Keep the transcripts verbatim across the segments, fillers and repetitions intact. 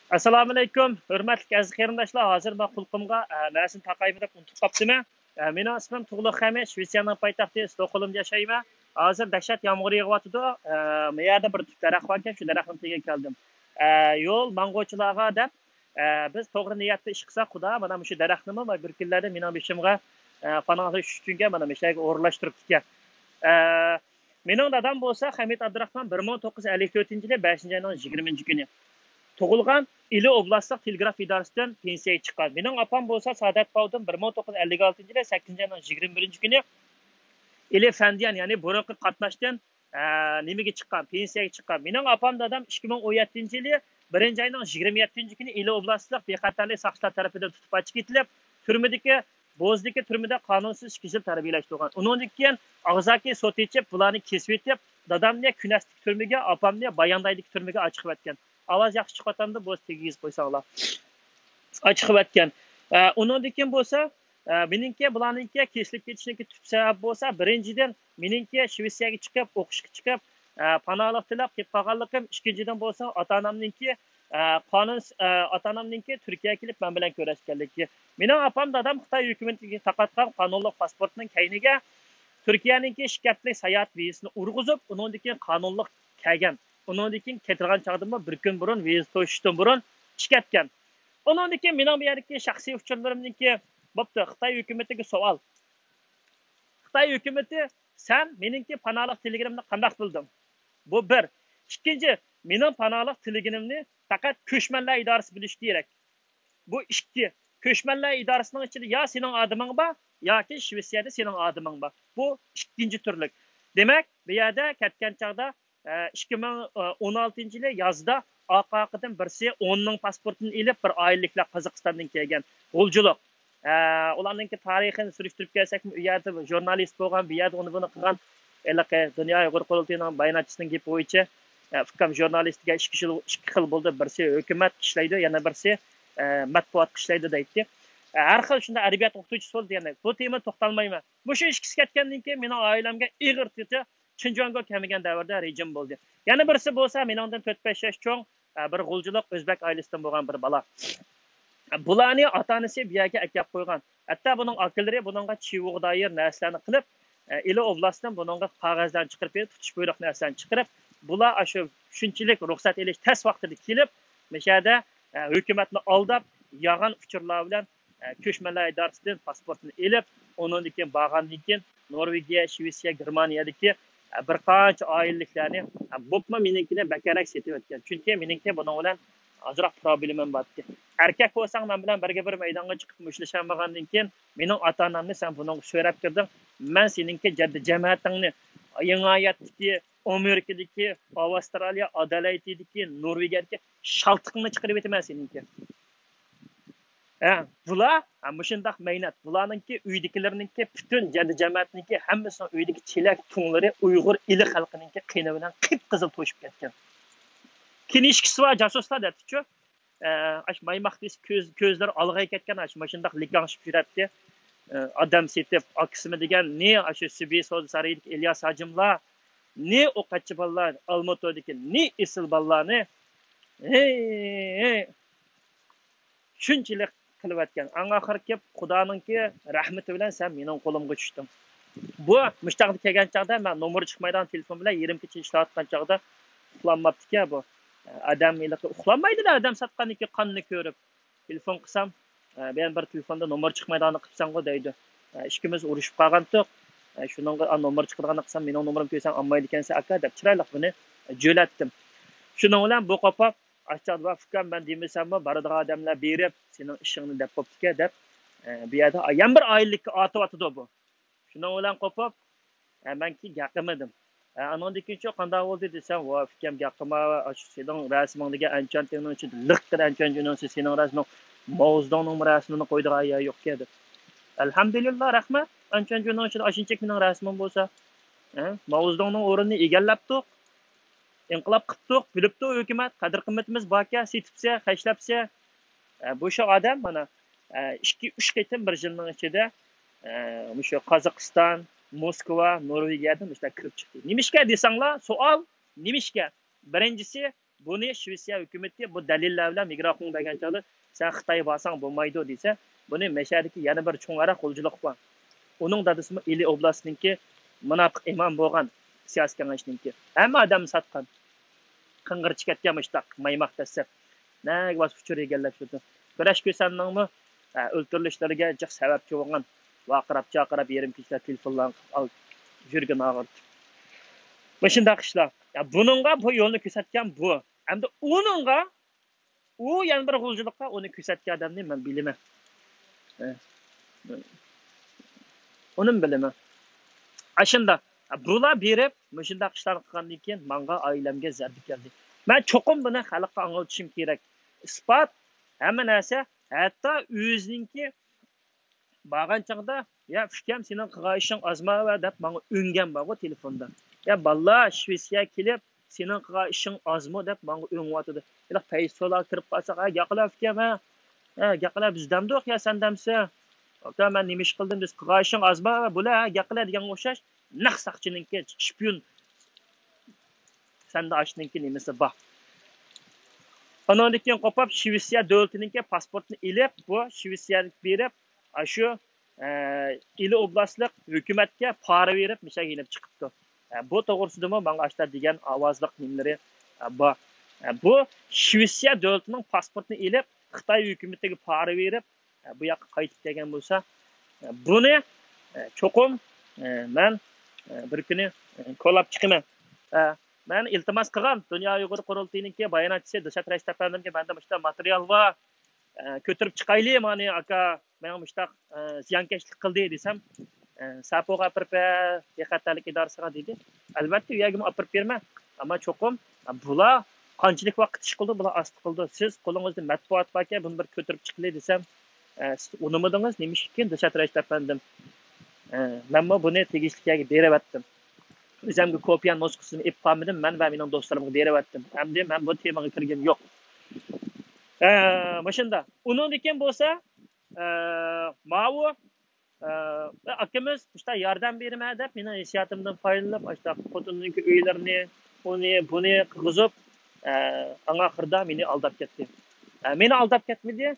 ئەسسالامۇئەلەيكۇم، ھۆرمەتلىك ئەزىز قېرىنداشلار. ھازىر مەن قۇلىقىمغا، ئە، نەرسىنى تاقايمەن دەپ ئۇنتۇپ قاپتىمەن. ئە، مېنىڭ ئىسمىم تۇغلۇق خەمى، شىۋېتسىيەنىڭ پايتەختى ستوكھولمدا ياشايمەن. ھازىر دەھشەت يامغۇر يېغىۋاتىدۇ. ئە، بۇ يەردە بىر تۈپ دەرەخ باركەن، شۇ دەرەخنىڭ تېگىگە كەلدىم. ئە، يول ماڭغۇچىلارغا دەپ، ئە، بىز توغرا نىيەتتە ئىش قىلساق، خۇدا مانا مۇشۇ دەرەخنىمۇ بىر كۈنلەردە مېنىڭ بېشىمغا، ئە، پاناھلىق چۈشكۈنگە مانا مۇشۇ يەرگە ئورۇنلاشتۇرۇپتىكەن. ئە، مېنىڭ دادام بولسا خەمىت ئابدۇراخمان، بىر مىڭ توققۇز يۈز ئەللىك تۆتىنچى يىلى بەشىنچى ئاينىڭ يىگىرمىنچى كۈنى تۇغۇلغان. ئىلى ئوبلاستلىق تېلېگراف ئىدارىسىدىن پېنسىيەگە چىققان. مېنىڭ ئاپام بولسا سائادەت باۋۇدۇن بىر مىڭ توققۇز يۈز ئەللىك ئالتىنچى يىلى سەككىزىنچى ئاينىڭ يىگىرمە بىرىنچى كۈنى ئىلى فەندىيەن، يەنى بۇرۇنقى قاتناشتىن، ئە، نېمىگە چىققان، پېنسىيەگە چىققان. مېنىڭ ئاپام دادام ئىككى مىڭ ئون يەتتىنچى يىلى بىرىنچى ئاينىڭ يىگىرمە يەتتىنچى كۈنى ئىلى ئوبلاستلىق بىخەتەرلىك ساقچىلار تەرىپىدىن تۇتۇپ ئاچىقىپ كېتىلىپ، تۈرمىدىكى، بوزدىكى تۈرمىدە قانۇنسىز ئىككى يىل تەربىيەلەشتۈرگەن. ئۇنىڭدىن كېيىن ئاغزاكى سوت ئېچىپ، بۇلارنى كېسىۋېتىپ، دادامنى كۈنەستىكى تۈرمىگە، ئاپامنى باياندايدىكى تۈرمىگە ئاچىقىۋەتكەن. ئاۋاز ياخشى چىقىۋاتامدۇ؟ بولسا تېگىگە يېزىپ قويساڭلار. ئاچىقىۋەتكەن. ئە، ئۇنىڭدىن كېيىن بولسا، ئە، مېنىڭكى، بۇلارنىڭكى كېسىلىپ كېتىشىنىڭكى تۈپ سەۋەبى بولسا، بىرىنچىدىن، مېنىڭكى شىۋېتسىيەگە چىقىپ، ئوقۇشقا چىقىپ، ئە، پاناھلىق تىلەپ كېلىپ قالغانلىقىم، ئىككىنچىدىن بولسا، ئاتا-ئانامنىڭكى، ئە، قانۇن، ئە، ئاتا-ئانامنىڭكى تۈركىيەگە كېلىپ مەن بىلەن كۆرۈشكەنلىكى. مېنىڭ ئاپام دادام خىتاي ھۆكۈمىتىگە تارقاتقان قانۇنلۇق پاسپورتنىڭ كەينىگە تۈركىيەنىڭكى ئىككى ھەپتىلىك ساياھەت ۋىزىسىنى ئۇرغۇزۇپ، ئۇنىڭدىن كېيىن قانۇنلۇق كەلگەن. ئۇنىڭدىن كېيىن كېتىدىغان چاغدىمۇ بىر كۈن بۇرۇن، ۋىزا توشۇشتىن بۇرۇن چىقىپ كەتكەن. ئۇنىڭدىن كېيىن مېنىڭ بۇ يەردىكى شەخسىي ئۇچۇرلىرىمنىڭكى، بوپتۇ، خىتاي ھۆكۈمىتىگە سوئال. خىتاي ھۆكۈمىتى، سەن مېنىڭكى پاناھلىق تىلىگىنىمنى قانداق بىلدىڭ؟ بۇ بىر. ئىككىنچى، مېنىڭ پاناھلىق تىلىگىنىمنى پەقەت كۆچمەنلەر ئىدارىسى بىلىشى كېرەك. بۇ ئىككى. كۆچمەنلەر ئىدارىسىنىڭ ئىچىدە يا سېنىڭ ئادىمىڭ بار، ياكى شىۋېتسىيەدە سېنىڭ ئادىمىڭ بار. بۇ ئىككىنچى تۈرلۈك. دېمەك، بۇ يەردە كەتكەن چاغدا، ئىككى مىڭ ئون ئالتىنچى يىلى يازدا ئارقا-ئارقىدىن بىرسى ئوننىڭ پاسپورتىنى ئېلىپ، بىر ئائىلىلىكلەر قازاقىستاندىن كەلگەن غۇلجىلىق. ئۇلارنىڭكى تارىخىنى سۈرۈشتۈرۈپ كەلسەكمۇ، ئۇ يەردە ژۇرنالىست بولغان، بۇ يەردە ئۇنى بۇنى قىلغان، ھېلىقى دۇنيا ئۇيغۇر قۇرۇلتىيىنىڭ باياناتچىسىنىڭ گېپى بويىچە، ئۇكام ژۇرنالىستىكى ئىككى خىل، ئىككى خىل بولدى. بىرسى ھۆكۈمەت ئىشلەيدۇ، يەنە بىرسى، ئە، مەتبۇئاتقا ئىشلەيدۇ دەيتتى. ئە، ھەر خىل شۇنداق ئەدەبىيات ئوقۇتقۇچىسى بولدى يەنە. بۇ تېمىدا توختالمايمەن. مۇشۇ ئىككىسى كەتكەندىن كېيىن مېنىڭ ئائىلەمگە ئېغىر تېتى چىن جۇاڭگو كەلمىگەن دەۋردە رېجىم بولدى. يەنە بىرسى بولسا مېنىڭدىن تۆت بەش ياش چوڭ، ئە، بىر غۇلجىلىق ئۆزبەك ئائىلىسىدىن بولغان بىر بالا. بۇلارنى ئاتا-ئانىسى بۇ يەرگە ئەكەپ قويغان. ھەتتا بۇنىڭ ئاكىلىرى بۇنىڭغا چىۋىغا دائىر نەرسىلەرنى قىلىپ، ئە، ئىلى ئوبلاستتىن بۇنىڭغا قەغەزلەرنى چىقىرىپ بېرىپ، تۇتۇش بۇيرۇق نەرسىلەرنى چىقىرىپ، بۇلار ئاشۇ شۇنچىلىك رۇخسەت ئېلىش تەس ۋاقتىدا كېلىپ، مۇشۇ يەردە، ئە، ھۆكۈمەتنى ئالداپ، يالغان ئۇچۇرلار بىلەن، ئە، كۆچمەنلەر ئىدارىسىدىن پاسپورتنى ئېلىپ، ئۇنىڭدىن كېيىن بارغاندىن كېيىن، نورۋېگىيە، شىۋېتسىيە، گېرمانىيەدىكى، ئە، بىر قانچە ئائىلىلىكلەرنى، ئە، بولۇپمۇ مېنىڭكىنى بەكرەك سېتىۋەتكەن. چۈنكى مېنىڭكى بۇنىڭ بىلەن ئازراق پروبلېمام بارتتى. ئەركەك بولساڭ، مەن بىلەن بىرگە بىر مەيدانغا چىقىپ مۇشتلىشالمىغاندىن كېيىن، مېنىڭ ئاتا-ئانامنى سەن بۇنىڭغا سۆرەپ كىردىڭ. مەن سېنىڭكى جەددىي جەمەتىڭنى، يېڭى ھاياتتىكى، ئامېرىكىدىكى، ئاۋسترالىيە، ئادېلايتىدىكى، نورۋېگىيەدىكى شالتىقىڭنى چىقىرىۋېتىمەن سېنىڭكى. ھە، بۇلار، ھە، مۇشۇنداق مەينەت. بۇلارنىڭكى ئۆيدىكىلىرىنىڭكى پۈتۈن جەددى جەمەتنىڭكى ھەممىسىنىڭ ئۆيىدىكى چېلەك تۇڭلىرى ئۇيغۇر ئېلى خەلقىنىڭكى قېنى بىلەن قىپقىزىل توشۇپ كەتكەن. كىنىشكىسى بار جاسۇسلار دەپتىچۇ. ئە، ئاشۇ مايماق دېسە كۆز، كۆزلىرى ئالغايىپ كەتكەن، ئاشۇ ماشۇنداق لىكاڭشىپ يۈرەتتى. ئە، ئادەم سېتىپ، ئاكىسىمۇ دېگەن، نى ئاشۇ سىبىي سودا سارىيىدىكى ئىلياس ھاجىملار، نى ئوقەتچى بالىلار، ئالمۇتودىكى نى ئېسىل بالىلارنى، ھەي، ھەي، شۇنچىلىك قىلىۋەتكەن. ئەڭ ئاخىرى كېلىپ، خۇدانىڭكى رەھمىتى بىلەن سەن مېنىڭ قولۇمغا چۈشتۈڭ. بۇ مۇشۇ چاغدا كەلگەن چاغدا مەن نومۇر چىقمايدىغان تېلېفون بىلەن يېرىم كېچە ئىشلەۋاتقان چاغدا ئۇخلانماپتىكەن بۇ. ئادەم ھېلىقى ئۇخلانمايدۇ-دە، ئادەم ساتقاندىن كېيىن قاننى كۆرۈپ. تېلېفون قىلسام، بىر تېلېفوندا نومۇر چىقمايدىغاننى قىپسەنغۇ دەيدۇ. ئىككىمىز ئۇرۇشۇپ قالغانتۇق. شۇنىڭغا نومۇر چىقىدىغاننى قىلسام، مېنىڭ نومۇرۇمنى كۆرسەڭ ئالمايدىكەنسەن ئاكا دەپ چىرايلىق بۇنى جۆلەتتىم. شۇنىڭ بىلەن بۇ قوپۇپ، ئاشۇ چاغدا بار ئۇكام، مەن دېمىسەممۇ بارىدىغان ئادەملەر بېرىپ سېنىڭ ئىشىڭنى دەپ بوپتىكەن دەپ، بۇ يەردە يەنە بىر ئائىلىلىككە ئارتىۋاتىدۇ بۇ. شۇنىڭ بىلەن قوپۇپ، ھە، مەن كېيىن گەپ قىلمىدىم. ھە، ئانىڭدىن كېيىنچۇ قانداق بولدى دېسەم، ۋاي ئۇكام، گەپ قىلما، ئاشۇ سېنىڭ رەسىمىڭ دېگەن ئەنچۈەنتىڭنىڭ ئىچىدە لىق قىلىپ ئەنچۈەن جۈنىڭ سېنىڭ رەسىمىڭ، ماۋزېدۇڭنىڭمۇ رەسىمىنى قويىدىغان يەر يوقكەن دەپ. ئەلھەمدۇلىللا، رەھمەت، ئەنچۈەن جۈنىڭ ئىچىدە ئاشۇنچىلىك مېنىڭ رەسىمىم بولسا. ھە، ماۋزېدۇڭنىڭ ئورنىنى ئىگىلەپتۇق، ئىنقىلاب قىپتۇق، بىلىپتۇ ھۆكۈمەت، قەدىر-قىممىتىمىز باركەن، سېتىپسە، خەجلەپسە. ئە، بۇ شۇ ئادەم مانا، ئە، ئىككى، ئۈچ قېتىم بىر يىلنىڭ ئىچىدە، ئە، مۇشۇ قازاقىستان، موسكۋا، نورۋېگىيەدىن مۇشۇنداق كىرىپ چىقتى. نېمىشقا دېسەڭلار، سوئال، نېمىشقا؟ بىرىنچىسى، بۇنى شىۋېتسىيە ھۆكۈمىتى بۇ دەلىللەر بىلەن مىكروفون بەرگەن چاغدا، سەن خىتايغا بارساڭ بولمايدۇ دېسە، بۇنى مەشەدىكى يەنە بىر چوڭراق غۇلجىلىق بار. ئۇنىڭ دادىسىمۇ ئىلى ئوبلاستىنىڭكى مۇناپىق ئىمام بولغان، سىياسىي كېڭەشنىڭكى. ھەممە ئادەمنى ساتقان. قىڭغىرچى كەتكەن مۇشتاق مايماق دەسسەپ. نەگە بارسا ئۇچۇر ئىگىلەپ يۈردى. كۈرەش كۆسەمنىڭمۇ، ئە، ئۆلتۈرۈلۈشلىرىگە جىق سەۋەبچى بولغان. ۋارقىراپ، جارقىراپ، يېرىم كېچىلەر تېلېفونلار يۈرىكىنى ئاغرىتىپ. مۇشۇنداق ئىشلار. يا، بۇنىڭغا بۇ يولنى كۆرسەتكەن بۇ. ئەمدى ئۇنىڭغا، ئۇ يەنە بىر غۇلجىلىققا ئۇنى كۆرسەتكەن ئادەمنى مەن بىلىمەن. ئە، ئۇنىمۇ بىلىمەن. ئاشۇنداق. بۇلار بېرىپ مۇشۇنداق ئىشلارنى قىلغاندىن كېيىن ماڭا، ئائىلەمگە زەربە كەلدى. مەن چوقۇم بۇنى خەلققە ئاڭلىتىشىم كېرەك. ئىسپات، ھەممە نەرسە، ھەتتا ئۆزىنىڭكى بارغان چاغدا، يا ئۇكام، سېنىڭ قىلغان ئىشىڭ ئازما ۋە دەپ ماڭا ئۆڭگەن بارغۇ تېلېفوندا. يا بالىلار، شىۋېتسىيەگە كېلىپ، سېنىڭ قىلغان ئىشىڭ ئازمۇ دەپ ماڭا ئۆڭۈۋاتىدۇ. ھېلىقى پەيسۇللارغا كىرىپ قالساق، ھە، گەقىلە ئۇكام، ھە، ھە، گەقىلە بىز دەمدۇق يا سەن دەمسە. ئۇكا، مەن نېمە ئىش قىلدىم، بىز قىلغان ئىشىڭ ئازما ۋە بۇلە، ھە، گەقىلە دېگەنگە ئوخشاش. نەق ساقچىنىڭكى شپىيون. سەندە ئاشنىڭكى نېمىسى بار؟ ئۇنىڭدىن كېيىن قوپۇپ، شىۋېتسىيە دۆلىتىنىڭكى پاسپورتىنى ئېلىپ، بۇ شىۋېتسىيەگە بېرىپ، ئاشۇ، ئە، ئىلى ئوبلاستلىق ھۆكۈمەتكە پارا بېرىپ، مىشەگە ئېلىپ چىقىپتۇ. ئە، بۇ توغرىسىدىمۇ ماڭا ئاشتا دېگەن ئاۋازلىق نېمىلىرى، ئە، بار. ئە، بۇ شىۋېتسىيە دۆلىتىنىڭ پاسپورتىنى ئېلىپ، خىتاي ھۆكۈمىتىگە پارا بېرىپ، ئە، بۇ ياققا قايتىپ كەلگەن بولسا، ئە، بۇنى، ئە، چوقۇم، ئە، مەن، ئە، بىر كۈنى، ئە، كولاپ چىقىمەن. ئە، مەن ئىلتىماس قىلغان دۇنيا ئۇيغۇر قۇرۇلتىيىنىڭكى باياناتچىسى دىلشات رەشىت ئەپەندىمگە، مەندە مۇشۇنداق ماتېرىيال بار، ئە، كۆتۈرۈپ چىقايلى مانى، ئاكا، ماڭا مۇشتاق، ئە، زىيانكەشلىك قىلدى دېسەم، ئە، ساپوغا ئاپىرىپ بەر، بىخەتەرلىك ئىدارىسىغا دېدى. ئەلۋەتتە، ئۇ يەرگىمۇ ئاپىرىپ بېرىمەن. ئەمما چوقۇم، ئە، بۇلار قانچىلىك ۋاقىت ئىش قىلدى، بۇلار ئاستا قىلدى. سىز قولىڭىزدا مەتبۇئات باركەن، بۇنى بىر كۆتۈرۈپ چىقىلى دېسەم، ئە، سىز ئۇنىمىدىڭىز، نېمىشقىكىن، دىلشات رەشىت ئەپەندىم؟ ئە، مەنمۇ بۇنى تېگىشلىك يەرگە بېرىۋەتتىم. ئۆزۈمگە كوپىيە نۇسخىسىنى ئېلىپ قالمىدىم، مەن ۋە مېنىڭ دوستلىرىمغا بېرىۋەتتىم. ئەمدى مەن بۇ تېمىغا كىرگىنىم يوق. ئە، مۇشۇنداق. ئۇنىڭدىن كېيىن بولسا، ئە، ماۋۇ، ئە، ئاكىمىز مۇشۇنداق ياردەم بېرىمەن دەپ، مېنىڭ ھېسسىياتىمدىن پايدىلىنىپ، ئاشۇنداق خوتۇنىنىڭكى ئۆيلىرىنى، ئۇنى، بۇنى قىلغۇزۇپ، ئە، ئەڭ ئاخىرىدا مېنى ئالداپ كەتتى. ئە، مېنى ئالداپ كەتمىدى،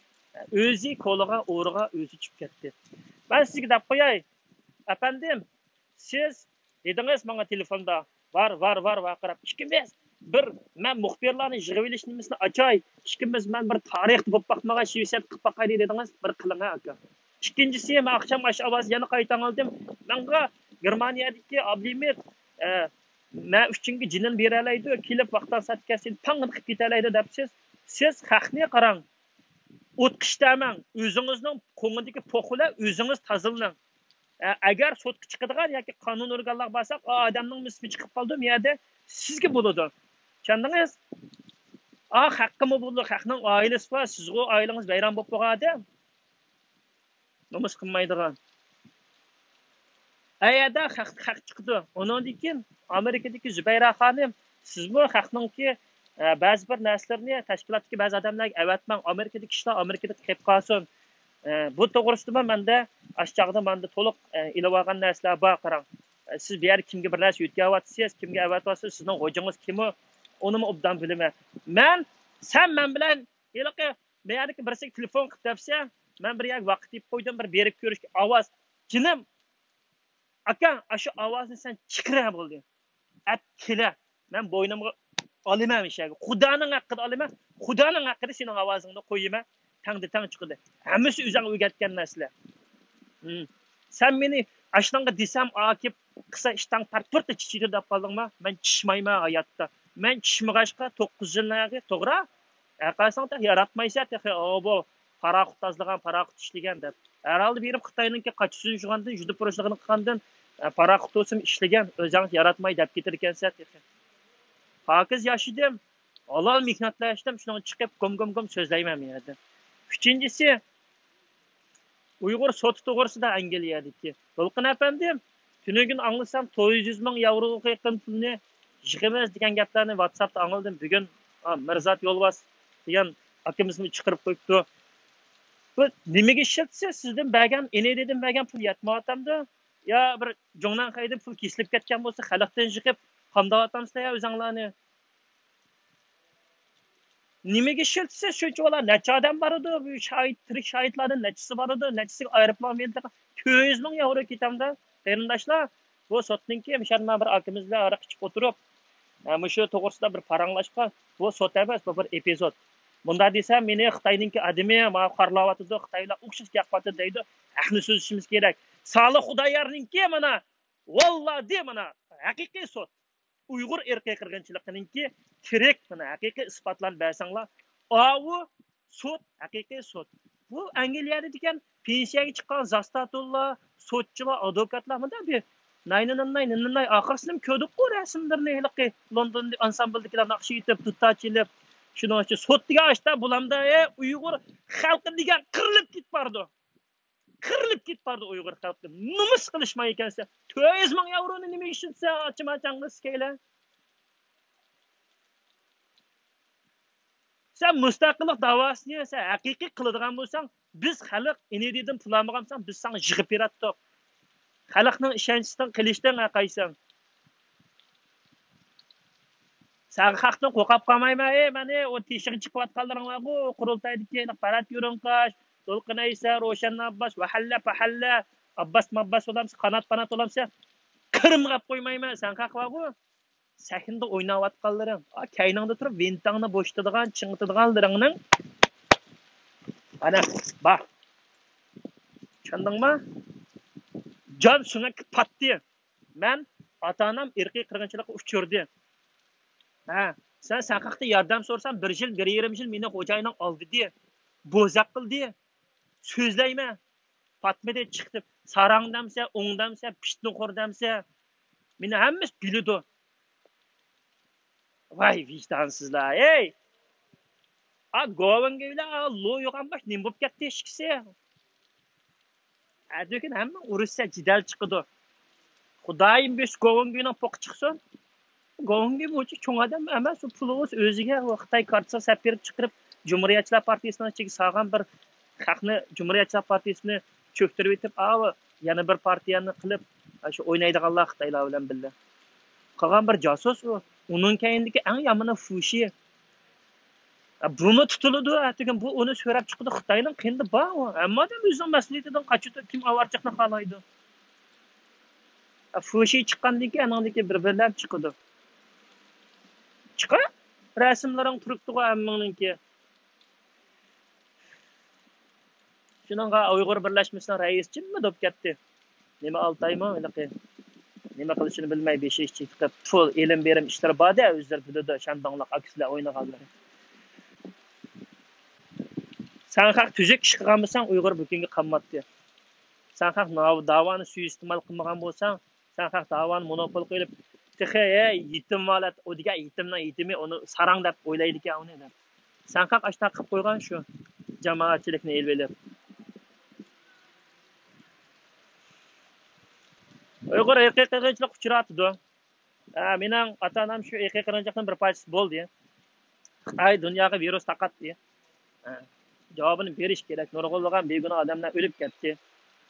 ئۆزى كولىغا، ئورىغا ئۆزى چۈشۈپ كەتتى. مەن سىزگە دەپ قوياي، ئەپەندىم، سىز دېدىڭىز ماڭا تېلېفوندا، ۋار، ۋار، ۋار، ۋارقىراپ. ئىككىمىز بىر، مەن مۇخبىرلارنى يىغىۋېلىش نېمىسىنى ئاچاي. ئىككىمىز، مەن بىر تارىختا بولۇپ باقمىغان شىۋېتسىيەدە قىلىپ باقايلى دېدىڭىز، بىر قىلىڭ، ئاكا. ئىككىنچىسى، مەن ئاخشام ئاشۇ ئاۋازنى يەنە قايتا ئاڭلىدىم. ماڭا گېرمانىيەدىكى ئابلىمىت، ئە، مەن ئۈچۈنگە جېنىنى بېرەلەيدۇ، كېلىپ ۋاقتان سائەت كەلسە پاڭ قىلىپ كېتەلەيدۇ دەپسىز. سىز خەقنى قاراڭ. ئوتقا ئىشتەمەڭ، ئۆزىڭىزنىڭ قوڭىدىكى پوخ بىلەن ئۆزىڭىز تازىلىنىڭ. ئە، ئەگەر سوتقا چىقىدىغان ياكى قانۇن ئورگانلارغا بارساق، ئا، ئادەمنىڭ ئىسمى چىقىپ قالدىمۇ يەردە سىزگە بولىدۇ. چۈشەندىڭىز؟ ئا، خەققىمۇ بولىدۇ، خەقنىڭ ئائىلىسى بار، سىزغۇ ئائىلىڭىز ۋەيران بولۇپ بولغان ئادەم. نومۇس قىلمايدىغان. ئەيەردە خەق، خەق چىقىدۇ. ئۇنىڭدىن كېيىن ئامېرىكىدىكى زۇبەيرە خانىم، سىزمۇ خەقنىڭكى، ئە، بەزى بىر نەرسىلىرىنى تەشكىلاتتىكى بەزى ئادەملەرگە ئەۋەتمەڭ. ئامېرىكىدىكى ئىشلار ئامېرىكىدا قېلىپ قالسۇن. ئە، بۇ توغرىسىدىمۇ مەندە ئاشۇ چاغدا ماندا تولۇق، ئە، ئېلىۋالغان نەرسىلەر بار، قاراڭ. ئە، سىز بۇ يەردە كىمگە بىر نەرسە يۆتكەۋاتىسىز، كىمگە ئەۋەتىۋاتىسىز، سىزنىڭ خوجىڭىز كىمۇ، ئۇنىمۇ ئوبدان بىلىمەن. مەن، سەن مەن بىلەن ھېلىقى بۇ يەردىكى بىرسىگە تېلېفون قىلىپ دەپسە، مەن بىر يەرگە ۋاقىت دېيىپ قويدۇم، بىر بېرىپ كۆرۈشكە ئاۋاز. جېنىم، ئاكا، ئاشۇ ئاۋازنى سەن چىقىرە بولدى. ئەپ كېلە. مەن بوينۇمغا ئالىمەن مىشەگە. خۇدانىڭ ھەققىدە ئالىمەن. خۇدانىڭ ھەققىدە سېنىڭ ئاۋازىڭنى قويىمەن. تەڭدە تەڭ چىقىدۇ. ھەممىسى ئۆزۈڭ ئۆگەتكەن نەرسىلەر. ھىم. سەن مېنى ئاشۇنىڭغا دېسەم، ئاكىپ قىسا ئىشتاڭ پارتۇرتا چىچىدۇ دەپ قالدىڭما؟ مەن چىشمايمەن ھاياتتا. مەن چىشمىغاچقا توققۇز يىلنىڭ ئاخىرى، توغرا؟ ھەرقايسىڭ تېخى ياراتمايسەن تېخى. ئو، بۇ پاراخوت تازىلىغان، پاراخوت ئىشلىگەن دەپ. ھەرھالدا بېرىپ خىتاينىڭكى قاچا سۈزۈشىغاندىن، جۈدە پۇرۇشلۇقىنى قىلغاندىن، ئە، پاراخوت بولسىمۇ ئىشلىگەن، ئۆزەڭ ياراتماي دەپ كېتىدىكەنسەن تېخى. پاكىز ياشىدىم. ھالال مېھنەت بىلەن ئىشلەپ، شۇنىڭغا چىقىپ گوم، گوم، گوم سۆزلەيمەن بۇ يەردە. ئۈچىنچىسى، ئۇيغۇر سوتى توغرىسىدا ئەنگلىيەدىكى. دولقۇن ئەپەندىم، تۈنۈگۈن ئاڭلىسام، توققۇز يۈز مىڭ ياۋروغا يېقىن پۇلنى يىغىمىز دېگەن گەپلەرنى ۋاتساپتا ئاڭلىدىم. بۈگۈن، ئا، مىرزات يولۋاس دېگەن ئاكىمىزمۇ چىقىرىپ قويۇپتۇ. بۇ نېمىگە ئىشلەتسە، سىزدىن بەرگەن، ئېنىدىن بەرگەن پۇل يەتمەيۋاتامدۇ؟ يا بىر جۇڭنەنخەيدىن پۇل كېسىلىپ كەتكەن بولسا، خەلقتىن يىغىپ قامداۋاتامسىلەر يا ئۆزەڭلارنى؟ نېمىگە ئىشلىتىسىز شۇنچە بالا؟ نەچچە ئادەم بارىدۇ؟ بۇ شاھىت، تىرىك شاھىتلاردىن نەچچىسى بارىدۇ؟ نەچچىسىگە ئايروپىلان بېلىتى؟ تۆت يۈز مىڭ ياۋرو كېتەمدۇ؟ قېرىنداشلار، بۇ سوتنىڭكى، مۇشۇ يەردە مانا بىر ئاكىمىز بىلەن ھاراق ئىچىپ ئولتۇرۇپ، ھە، مۇشۇ توغرىسىدا بىر پاراڭلاشقان. بۇ سوت ئەمەس، بۇ بىر ئېپىزود. مۇنداق دېسەم، مېنى خىتاينىڭكى ئادىمى ماڭا خارلاۋاتىدۇ، خىتايلار ئوخشاش گەپ قىلىۋاتىدۇ دەيدۇ. ھەقنى سۆزلىشىمىز كېرەك. سالىھ خۇدايارنىڭكى مانا، ۋاللادى مانا ھەقىقىي سوت. ئۇيغۇر ئىرقىي قىرغىنچىلىقىنىڭكى تىرىك، مانا ھەقىقىي ئىسپاتلارنى بەرسەڭلار، ئاۋۇ سوت، ھەقىقىي سوت. بۇ ئەنگلىيەدە دېگەن پېنسىيەگە چىققان زاستاتۇنلار، سوتچىلار، ئادۋوكاتلار مۇنداق بىر ناينىنىناي، نىنىناي، ئاخىرسىنى كۆردۇققۇ رەسىملىرىنى، ھېلىقى لوندوندا ئانسامبىلدىكىلەر ناخشا ئېيتىپ، دۇتار چېلىپ. شۇنىڭ ئۈچۈن سوت دېگەن ئاشتا بۇلامدا، ئەي، ئۇيغۇر خەلقى دېگەن قىرىلىپ كېتىپ بارىدۇ. قىرىلىپ كېتىپ بارىدۇ ئۇيغۇر خەلقى. نومۇس قىلىشمايدىكەنسەن. تۆت يۈز مىڭ ياۋرونى نېمە ئىشلىتىسەن، ئاچىما چاڭغىسى كەيلە؟ سەن مۇستەقىللىق داۋاسىنى سەن ھەقىقىي قىلىدىغان بولساڭ، بىز خەلق ئىنىدىدىن پۇل ئالمىغان بولساڭ، بىز ساڭا يىغىپ بېرەتتۇق. خەلقنىڭ ئىشەنچىسىدىن قېلىشتىڭ ھەرقايسىڭ. سەن خەقتىن قورقۇپ قالمايمەن. ئەي، مانا ئۇ تېشىغا چىقىۋاتقانلىرىڭ بارغۇ، قۇرۇلتايدىكى پەرھات يۇرۇڭقاش، دولقۇن ئەيسا، روشەن ئابباس، ۋەھەللە پەھەللە، ئابباس مابباس بولامسەن، قانات پانات بولامسەن، قىرىمغا قويمايمەن. سەن خەق بارغۇ، سەھنىدە ئويناۋاتقانلىرىڭ، ئا، كەينىڭدە تۇرۇپ ۋىنتاڭنى بوشىتىدىغان، چىڭىتىدىغانلىرىڭنىڭ، ئانا، بار. چۈشەندىڭما؟ جان سۆڭەككە پاتتى. مەن، ئاتا-ئانام ئىرقىي قىرغىنچىلىققا ئۇچرىدى. ھە، سەن، سەن خەقتىن ياردەم سورىسام، بىر يىل، بىر يېرىم يىل مېنى خوجايىنىڭ ئالدىدى، بوزەك قىلدى. سۆزلەيمەن. پاتمىدى چىقىپ، ساراڭ دەمسە، ئوڭ دەمسە، پىشتىنخور دەمسە. مېنى ھەممىسى بىلىدۇ. ۋاي ۋىجدانسىزلار، ھەي! ئا، گوۋېنگۈي بىلەن، ئا، لو يوغان باش نېمە بولۇپ كەتتى ئىككىسى؟ ئەتىگۈن ھەممە ئۇرۇشسا جېدەل چىقىدۇ. خۇدايىم بۇيرۇسا گوۋېنگۈينىڭ پوقى چىقسۇن. گوۋېنگۈي بۇنچە چوڭ ئادەم ئەمەس، ئۇ پۇلى بولسا ئۆزىگە، ئۇ خىتاي كارتىسىغا سەپ بېرىپ چىقىرىپ، جۇمھۇرىيەتچىلەر پارتىيىسىنىڭ ئىچىگە سالغان بىر خەقنى، جۇمھۇرىيەتچىلەر پارتىيىسىنى چۆكتۈرۈۋېتىپ، ئاۋۇ يەنە بىر پارتىيەنى قىلىپ، شۇ ئوينايدىغانلار خىتايلار بىلەن بىللە. قالغان بىر جاسۇس ئۇ. ئۇنىڭ كەينىدىكى ئەڭ يامىنى فۇشى. بۇمۇ تۇتۇلىدۇ، ئەتىگۈن بۇ ئۇنى سۆرەپ چىقىدۇ. خىتاينىڭ قېنىدا بار ئۇ. ھەممە ئادەم ئۆزىنىڭ مەسئۇلىيىتىدىن قاچىدۇ، كىم ئاۋارىچىلىقنى خالايدۇ. فۇشى چىققاندىن كېيىن، ئانىڭدىن كېيىن بىر بىرلەپ چىقىدۇ. چىقار، رەسىملىرىڭ تۇرۇپتىغۇ ھەممىڭنىڭكى. شۇنىڭغا ئۇيغۇر بىرلەشمىسىنىڭ رەئىسى جىممىدە بولۇپ كەتتى. نېمە ئالتايمۇ ھېلىقى؟ نېمە قىلىشىنى بىلمەي، بېشى ئىچى چىقىپ، پۇل، ئېلىم بېرىم ئىشلىرى بار-دە، ئۆزلىرى بىلىدۇ، شانداڭلىق ئاكىسىلەر ئوينىغانلىرى. سەن خەق تۈزۈك ئىش قىلغان بولساڭ، ئۇيغۇر بۈگۈنگە قالماتتى. سەن خەق ناۋ-، داۋانى سۇيىئىستېمال قىلمىغان بولساڭ، سەن خەق داۋانى مونوپول قىلىپ، تېخى، ھەي، يېتىم ۋالەت، ئۇ دېگەن يېتىمنىڭ يېتىمى، ئۇنى ساراڭ دەپ ئويلايدىكەن ئۇنى دەپ. سەن خەق ئاشتاق قىلىپ قويغان شۇ جامائەتچىلىكنى ئېلىۋېلىپ. ئۇيغۇر ئىرقىي قىرغىنچىلىققا ئۇچراۋاتىدۇ. ھە، مېنىڭ ئاتا-ئانام شۇ ئىرقىي قىرغىنچىلىقنىڭ بىر پارچىسى بولدى. خىتاي دۇنياغا ۋىرۇس تارقاتتى. ھە، جاۋابىنى بېرىش كېرەك. نۇرغۇنلىغان بىگۇناھ ئادەملەر ئۆلۈپ كەتتى.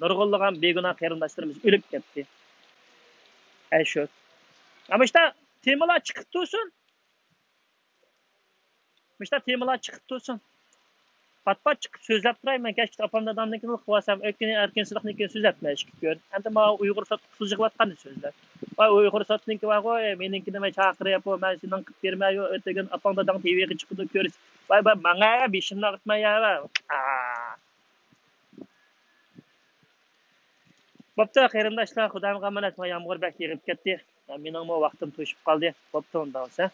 نۇرغۇنلىغان بىگۇناھ قېرىنداشلىرىمىز ئۆلۈپ كەتتى. ئەي شۇ. ئەمما ئىشتا تېمىلار چىقىپ تۇرسۇن. مۇشۇنداق تېمىلار چىقىپ تۇرسۇن. پات-پات چىقىپ سۆزلەپ تۇراي. مەن كەچكىچە ئاپام دادامنىڭكىنى قىلىۋالسام، ئۆتكىنى ئەركىن سىلىقنىڭكىنى سۆزلەتمەي ئىككى كۈن. ئەمدى ماۋۇ ئۇيغۇر سوتقا پۇل يىغىۋاتقاننى سۆزلەپ. ۋاي، ئۇيغۇر سوتنىڭكى بارغۇ، ئەي، مېنىڭكىنى مەن چاقىرىپ، مەن سېنىڭ قىلىپ بېرىمەن، يو، ئۆتۈگۈن ئاپاڭ داداڭ تىۋىگە چىقىدۇ، كۆرىسىز. ۋاي، ۋاي، ماڭا بېشىمنى ئاغرىتما يا، ۋاي. ئا. بوپتۇ، قېرىنداشلار، خۇدايىمغا ئامانەت، يامغۇر بەك يېغىپ كەتتى. مېنىڭمۇ ۋاقتىم توشۇپ قالدى. بوپتۇ، ئۇنداق بولسا.